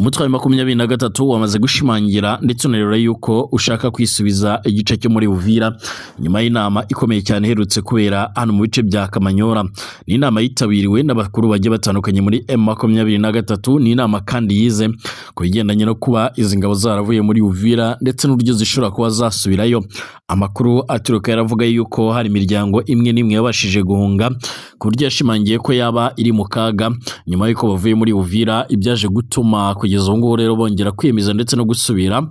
Umutwe wa 23 wamaze gushimangira ndetse unerura yuko ushaka kwisubiza igice cyo muri Uvira nyuma y'inama ikomeye cyane iherutse kubera hano mu bice bya Kamanyora. Ni inama yitabiriwe n'abakuru bagiye batandukanye muri M23. Ni inama kandi yize ku bigendanye no kuba izi ngabo zaravuye muri Uvira ndetse n'uburyo zishobora kuba zasubirayo. Amakuru aturuka yaravuga yuko hari imiryango imwe n'imwe yabashije guhunga, ku buryo yashimangiye ko yaba iri mu kaga nyuma y'uko bavuye muri Uvira, ibyaje gutuma kugeza ubu ngubu rero bongera kwiyemeza ndetse no gusubira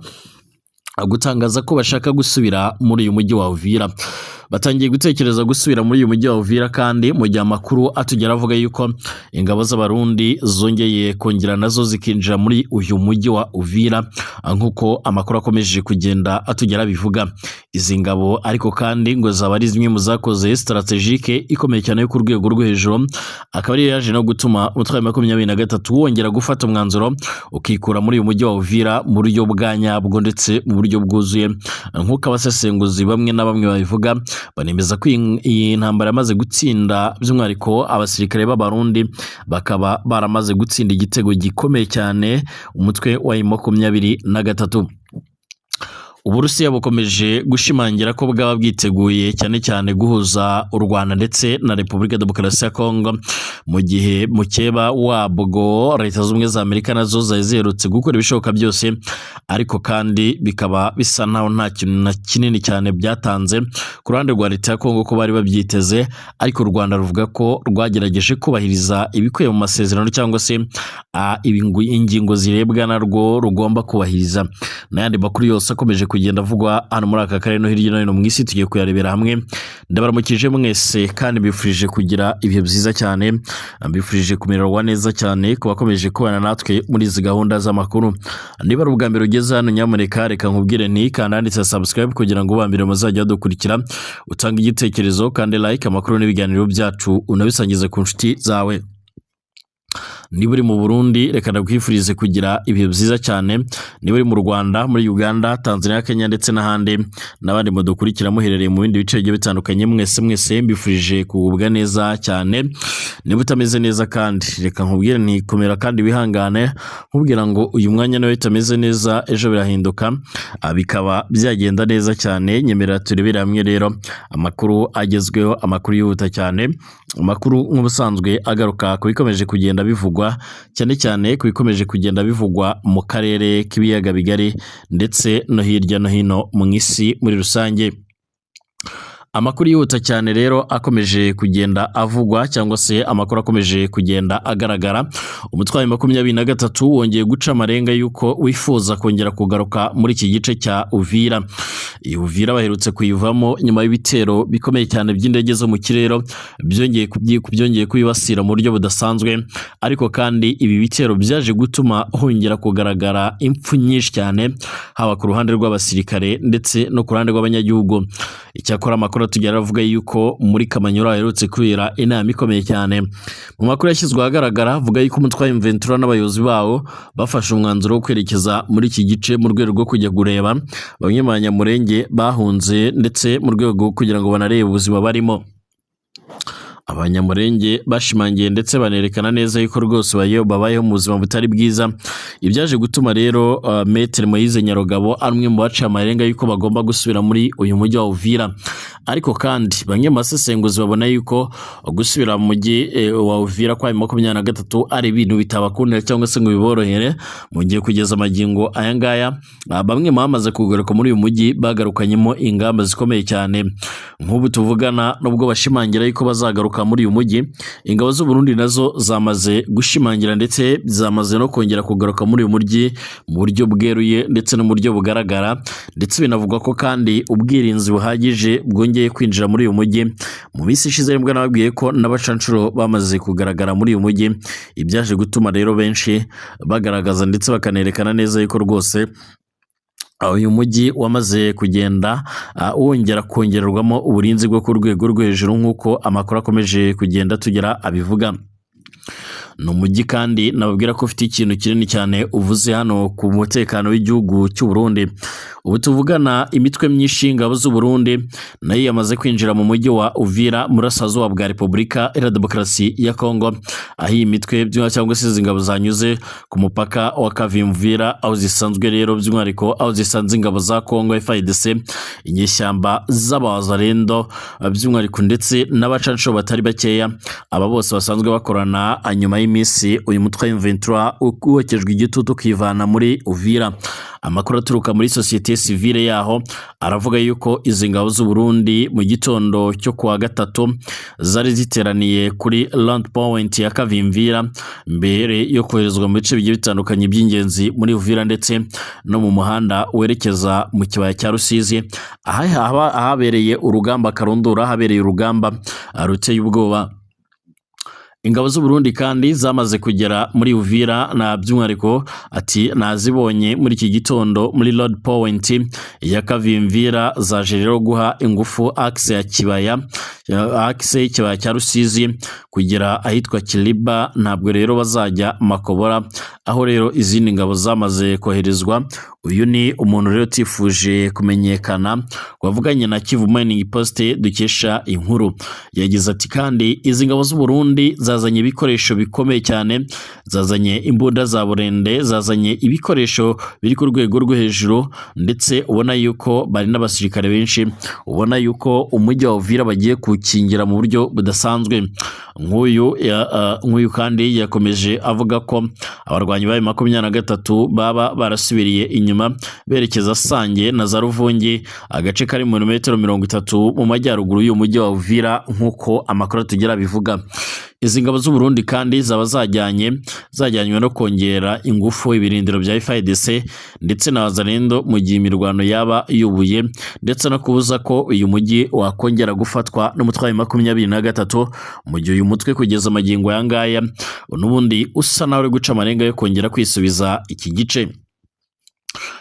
gutangaza ko bashaka gusubira muri uyu mujyi wa Uvira. Batangiye gutekereza gusubira muri uyu mujyi wa Uvira kandi mu gihe amakuru atugera avuga yuko ingabo z'Abarundi zongeye kongera nazo zikinjira muri uyu mujyi wa Uvira, nk'uko amakuru akomeje kugenda atugera bivuga. Izi ngabo ariko kandi ngo zaba ari zimwe mu zakoze strategique ikomeye cyane yo ku rwego rwo hejuru, akaba ariyo yaje no gutuma umutwe wa 23 wongera gufata umwanzuro ukikura muri uyu mujyi wa Uvira mu buryo bwa nyabwo ndetse mu buryo bwuzuye, nk'uko abasesenguzi bamwe na bamwe babivuga. Banemeza ko iyi ntambara yamaze gutsinda, by'umwihariko abasirikare b'Abarundi bakaba baramaze gutsinda igitego gikomeye cyane umutwe wa 23. Uburusiya bukomeje gushimangira ko bwaba bwiteguye cyane cyane guhuza u Rwanda ndetse na Repubulika Demokarasi ya Kongo, mu gihe mukeba wabwo Leta Zunze Ubumwe za Amerika nazo zari ziherutse gukora ibishoboka byose, ariko kandi bikaba bisa naho nta kintu na kinini cyane byatanze ku ruhande rwa Leta ya Kongo ko bari babyiteze. Ariko u Rwanda ruvuga ko rwagerageje kubahiriza ibikubiye mu masezerano cyangwa se ingingo zirebwa narwo rugomba kubahiriza. N'ayandi makuru yose akomeje kugenda avugwa hano muri aka karere no hirya no hino mu isi tugiye kuyarebera hamwe. Ndabaramukije mwese kandi mbifurije kugira ibihe byiza cyane, mbifurije kumererwa neza cyane ku bakomeje kubana natwe muri izi gahunda z'amakuru. Niba ari ubwa mbere ugeze hano, nyamuneka reka nkubwire nti kanda handitse subscribe kugira ngo ubambere muzajya badukurikira, utange igitekerezo kandi like amakuru n'ibiganiro byacu unabisangize ku nshuti zawe. Niba uri mu Burundi, reka ndakwifurize kugira ibihe byiza cyane. Niba uri mu Rwanda, muri Uganda, Tanzania, Kenya ndetse n'ahandi, n'abandi mudukurikira muherereye mu bindi bice bigiye bitandukanye, mwese mwese mbifurije kugubwa neza cyane. Niba utameze neza kandi reka nkubwire nti komera kandi wihangane, nkubwira ngo uyu mwanya nawe utameze neza ejo birahinduka, bikaba byagenda neza cyane. Nyemerera turebere hamwe rero amakuru agezweho, amakuru yihuta cyane, amakuru nk'ubusanzwe agaruka ku bikomeje kugenda bivugwa cyane cyane ku bikomeje kugenda bivugwa mu karere k'ibiyaga bigari ndetse no hirya no hino mu isi muri rusange. Amakuru yihuta cyane rero akomeje kugenda avugwa cyangwa se amakuru akomeje kugenda agaragara, umutwe wa 23 wongeye guca amarenga yuko wifuza kongera kugaruka muri iki gice cya Uvira. Iyi Uvira baherutse kuyivamo nyuma y'ibitero bikomeye cyane by'indege zo mu kirere byongeye kubibasira mu buryo budasanzwe, ariko kandi ibi bitero byaje gutuma hongera kugaragara impfu nyinshi cyane, haba ku ruhande rw'abasirikare ndetse no ku ruhande rw'abanyagihugu. Icyakora amakuru tugera avuga yuko muri Kamanyura haherutse kubera inama ikomeye cyane. Mu makuru yashyizwe ahagaragara avuga yuko umutwe wa M23 n'abayobozi bawo bafashe umwanzuro wo kwerekeza muri iki gice mu rwego rwo kujya kureba bamwe mu banyamurenge bahunze ndetse mu rwego kugira ngo banarebe ubuzima barimo. Abanyamurenge bashimangiye ndetse banerekana neza yuko rwose babayeho mu buzima butari bwiza, ibyaje gutuma rero Maître Moise Nyarugabo ari umwe mu baciye amarenga yuko bagomba gusubira muri uyu mujyi wa Uvira. Ariko kandi bamwe mu basesenguzi babona yuko gusubira mu mujyi wa Uvira kwa 23 ari ibintu bitabakundira cyangwa se ngo biborohere. Mu gihe kugeza amagingo aya ngaya bamwe mu bamaze kugaruka muri uyu mujyi bagarukanyemo ingamba zikomeye cyane. Nk'ubu tuvugana nubwo bashimangira yuko bazagaruka muri uyu mujyi, ingabo z'u Burundi nazo zamaze gushimangira ndetse zamaze no kongera kugaruka muri uyu mujyi mu buryo bweruye ndetse no mu buryo bugaragara, ndetse binavugwa ko kandi ubwirinzi buhagije bwongeye kwinjira muri uyu mujyi. Mu minsi ishize nibwo nababwiye ko n'abacanshuro bamaze kugaragara muri uyu mujyi, ibyaje gutuma rero benshi bagaragaza ndetse bakanerekana neza yuko rwose uyu mujyi wamaze kugenda wongera kongererwamo uburinzi bwo ku rwego rwo hejuru, nk'uko amakuru akomeje kugenda tugera abivuga. Ni umujyi kandi nababwira ko ufite ikintu kinini cyane uvuze hano ku mutekano w'igihugu cy'u Burundi. Ubu tuvugana imitwe myinshi y'ingabo z'u Burundi nayo yamaze kwinjira mu mujyi wa Uvira mu burasirazuba bwa Repubulika Iharanira Demokarasi ya Kongo, aho iyi mitwe cyangwa se izi ngabo zanyuze ku mupaka wa Kavimvira, aho zisanzwe rero by'umwihariko aho zisanze ingabo za Kongo FARDC, inyeshyamba z'abazarendo by'umwihariko ndetse n'abacanshuro batari bakeya. Aba bose basanzwe bakorana nyuma y'iminsi uyu mutwe wa M23 wokejwe igitutu ukivana muri Uvira. Amakuru aturuka muri sosiyete sivile yaho aravuga yuko izi ngabo z'u Burundi mu gitondo cyo kuwa gatatu zari ziteraniye kuri Land Point ya Kavimvira mbere yo koherezwa mu bice bigiye bitandukanye by'ingenzi muri Uvira ndetse no mu muhanda werekeza mu kibaya cya Rusizi, ahabereye urugamba karundura, ahabereye urugamba ruteye ubwoba. Ingabo z'u Burundi kandi zamaze kugera muri Uvira na by'umwihariko ati nazibonye muri iki gitondo muri Road Point ya Kavimvira, zaje rero guha ingufu axe ya kibaya, axe y'ikibaya cya Rusizi kugera ahitwa Kiliba. Ntabwo rero bazajya Makobora, aho rero izindi ngabo zamaze koherezwa. Uyu ni umuntu rero utifuje kumenyekana wavuganye na Kivu Mining Post dukesha inkuru. Yagize ati kandi izi ngabo z'u Burundi zazanye ibikoresho bikomeye cyane, zazanye imbunda za burende, zazanye ibikoresho biri ku rwego rwo hejuru, ndetse ubona yuko bari n'abasirikare benshi, ubona yuko umujyi wa Uvira bagiye kuwukingira mu buryo budasanzwe. Nk'uyu kandi yakomeje avuga ko abarwanyi ba 23 baba barasubiriye inyuma berekeza Sange na za Ruvungi, agace kari mu metero 30 mu majyaruguru y'umujyi wa Uvira, nk'uko amakuru atugera bivuga. Izi ngabo z'u Burundi kandi zaba zajyanywe no kongera ingufu ibirindiro bya FARDC ndetse na Wazalendo mu gihe imirwano yaba yubuye, ndetse no kubuza ko uyu mujyi wakongera gufatwa n'umutwe wa 23, mu gihe uyu mutwe kugeza magingo aya ngaya n'ubundi usa naho uri guca amarenga yo kongera kwisubiza iki gice.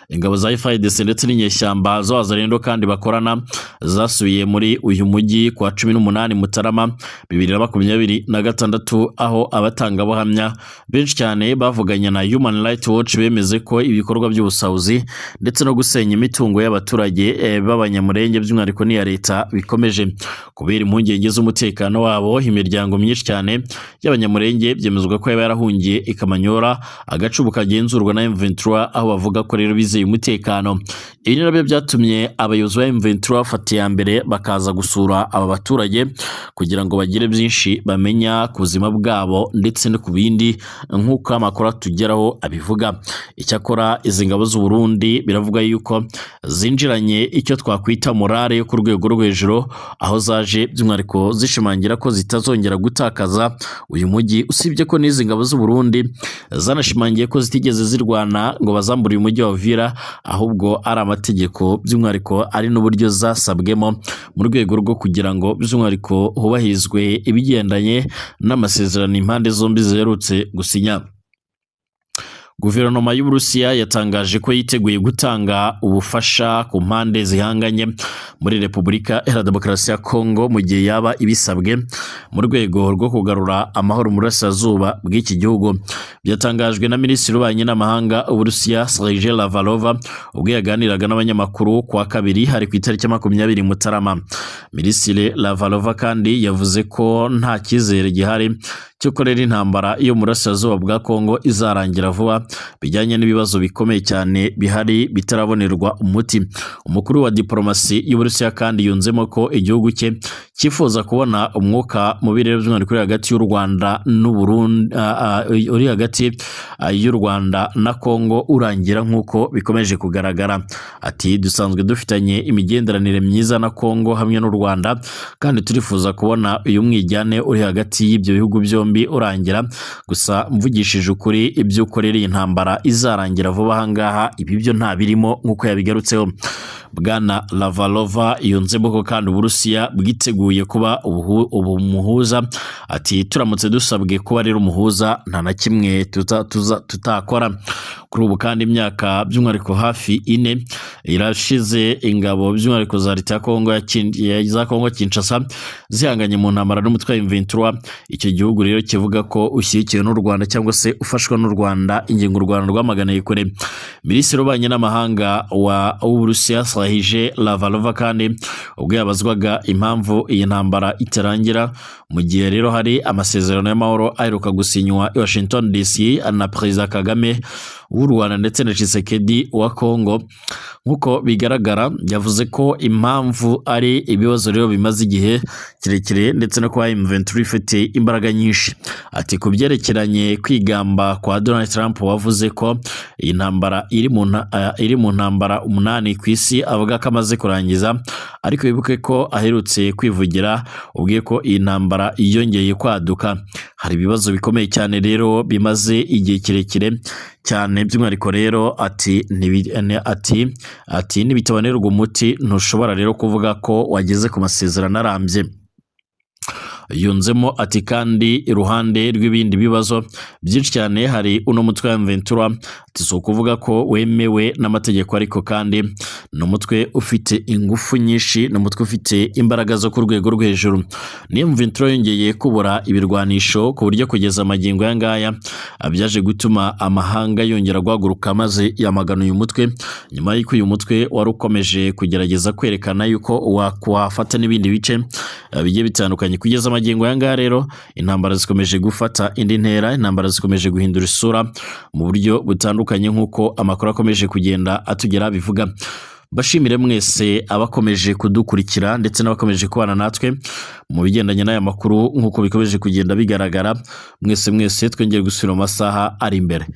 Ingabo za FARDC ndetse n'inyeshyamba z'Abazalendo kandi bakorana zasubiye muri uyu mujyi kwa 18 Mutarama 2026, aho abatangabuhamya benshi cyane bavuganye na Human Rights Watch bemeze ko ibikorwa by'ubusahuzi ndetse no gusenya imitungo y'abaturage b'Abanyamurenge by'umwihariko n'iya leta bikomeje. Kubera impungenge z'umutekano wabo, imiryango myinshi cyane y'Abanyamurenge byemezwa ko yaba yarahungiye i Kamanyora, agace ubu kagenzurwa na M23, aho bavuga ko rero bizeye umutekano. Ibi ni nabyo byatumye abayobozi ba M23 bafata iya mbere bakaza gusura aba baturage kugira ngo bagire byinshi bamenya ku buzima bwabo ndetse no ku bindi, nk'uko amakuru atugeraho abivuga. Icyakora izi ngabo z'u Burundi biravuga yuko zinjiranye icyo twakwita morale yo ku rwego rwo hejuru, aho zaje by'umwihariko zishimangira ko zitazongera gutakaza uyu mujyi. Usibye ko n'izi ngabo z'u Burundi zanashimangiye ko zitigeze zirwana ngo bazambure uyu mujyi wa Uvira, ahubwo ari amategeko by'umwihariko ari n'uburyo zasabwemo mu rwego rwo kugira ngo by'umwihariko hubahirizwe ibigendanye n'amasezerano impande zombi ziherutse gusinya. Guverinoma y'Uburusiya yatangaje ko yiteguye gutanga ubufasha ku mpande zihanganye muri Repubulika Iharanira Demokarasi ya Kongo mu gihe yaba ibisabwe mu rwego rwo kugarura amahoro mu burasirazuba bw'iki gihugu. Byatangajwe na Minisitiri w'Ububanyi n'Amahanga w'Uburusiya Sergei Lavrov ubwo yaganiraga n'abanyamakuru kuwa kabiri, hari ku itariki 20 Mutarama. Minisitiri Lavrov kandi yavuze ko nta cyizere gihari cy'uko rero intambara yo mu burasirazuba bwa Kongo izarangira vuba, bijyanye n'ibibazo bikomeye cyane bihari bitarabonerwa umuti. Umukuru wa diplomasi y'Uburusiya kandi yunzemo ko igihugu cye cyifuza kubona umwuka mubi rero by'umwihariko uri hagati y'u Rwanda n'u Burundi, uri hagati y'u Rwanda na Kongo urangira nk'uko bikomeje kugaragara. Ati dusanzwe dufitanye imigenderanire myiza na Kongo hamwe n'u Rwanda, kandi turifuza kubona uyu mwijyane uri hagati y'ibyo bihugu byombi urangira. Gusa mvugishije ukuri, ibyo ukorera iyi ntambara izarangira vuba aha ngaha, ibi byo nta birimo, nk'uko yabigarutseho. Bwana Lavrov yunzemo ko kandi Uburusiya bwiteguye kuba umuhuza. Ati turamutse dusabwe kuba rero umuhuza, nta na kimwe tutakora. Kuri ubu kandi imyaka by'umwihariko hafi 4 Irashize ingabo by'umwihariko za leta ya Kongo za Kongo Kinshasa zihanganye mu ntambara n'umutwe wa M23. Icyo gihugu rero kivuga ko ushyigikiwe n'u Rwanda cyangwa se ufashwa n'u Rwanda, ingingo u Rwanda rwamaganiye kure. Minisitiri w'ububanyi n'amahanga wa w'Uburusiya Sergei Lavrov kandi ubwo yabazwaga impamvu iyi ntambara itarangira mu gihe rero hari amasezerano y'amahoro aheruka gusinywa i Washington DC na Perezida Kagame w'u Rwanda ndetse na Tshisekedi wa Kongo, nk'uko bigaragara yavuze ko impamvu ari ibibazo rero bimaze igihe kirekire ndetse no kuba M23 ifite imbaraga nyinshi. Ati ku byerekeranye kwigamba kwa Donald Trump wavuze ko iyi ntambara iri mu ntambara 8 ku isi, avuga ko amaze kurangiza, ariko wibuke ko aherutse kwivugira ubwiye ko iyi ntambara yongeye kwaduka. Hari ibibazo bikomeye cyane rero bimaze igihe kirekire cyane, by'umwihariko rero ati ati nibitabonerwa umuti ntushobora rero kuvuga ko wageze ku masezerano arambye. Yunzemo ati kandi iruhande rw'ibindi bibazo byinshi cyane hari uno mutwe wa M23, ati si ukuvuga ko wemewe n'amategeko, ariko kandi ni umutwe ufite ingufu nyinshi, ni umutwe ufite imbaraga zo ku rwego rwo hejuru. Ni M23 yongeye kubura ibirwanisho ku buryo kugeza amagingo aya ngaya byaje gutuma amahanga yongera guhaguruka maze yamagana uyu mutwe, nyuma y'uko uyu mutwe wari ukomeje kugerageza kwerekana yuko wafata n'ibindi bice bigiye bitandukanye. Kugeza amagingo aya ngaya rero intambara zikomeje gufata indi ntera, intambara zikomeje guhindura isura mu buryo butandukanye nk'uko amakuru akomeje kugenda atugera bivuga. Bashimire mwese abakomeje kudukurikira ndetse n'abakomeje kubana natwe mu bigendanye n'aya makuru nk'uko bikomeje kugenda bigaragara. Mwese mwese twongeye gusubira mu masaha ari imbere.